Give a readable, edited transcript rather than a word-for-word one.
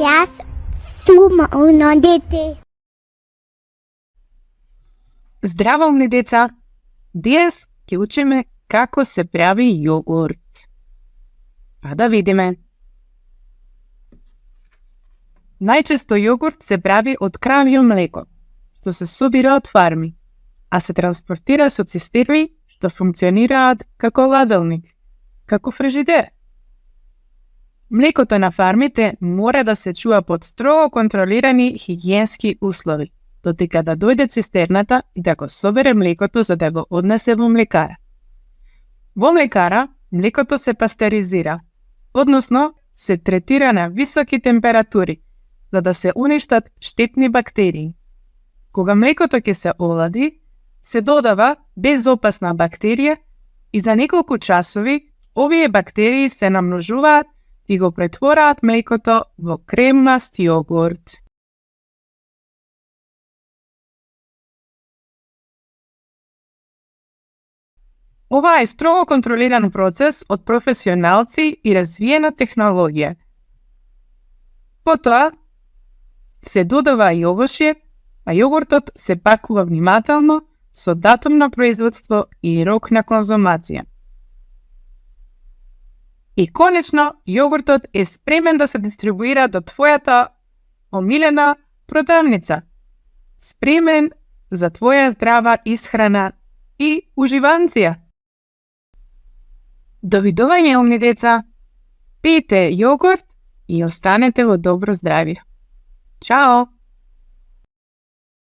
Јас сум умно дете. Здраво, умни деца! Денес ќе учиме како се прави јогурт. Па да видиме. Најчесто јогурт се прави од кравје млеко, што се собира од фарми, а се транспортира со цистерни што функционираат како ладилник, како фрижидер. Млекото на фармите мора да се чува под строго контролирани хигиенски услови, додека да дојде цистерната и да го собере млекото за да го однесе во млекара. Во млекара млекото се пастеризира, односно се третира на високи температури, за да се уништат штетни бактерии. Кога млекото ќе се олади, се додава безопасна бактерија и за неколку часови овие бактерии се намножуваат и го претвораат млекото во кремаст јогурт. Ова е строго контролиран процес од професионалци и развиена технологија. Потоа се додава јогошје, а јогуртот се пакува внимателно со датум на производство и рок на конзумација. И конечно, јогуртот е спремен да се дистрибуира до твојата омилена продавница. Спремен за твоја здрава исхрана и уживанција. Довидување, умни деца! Пијте јогурт и останете во добро здравје. Чао!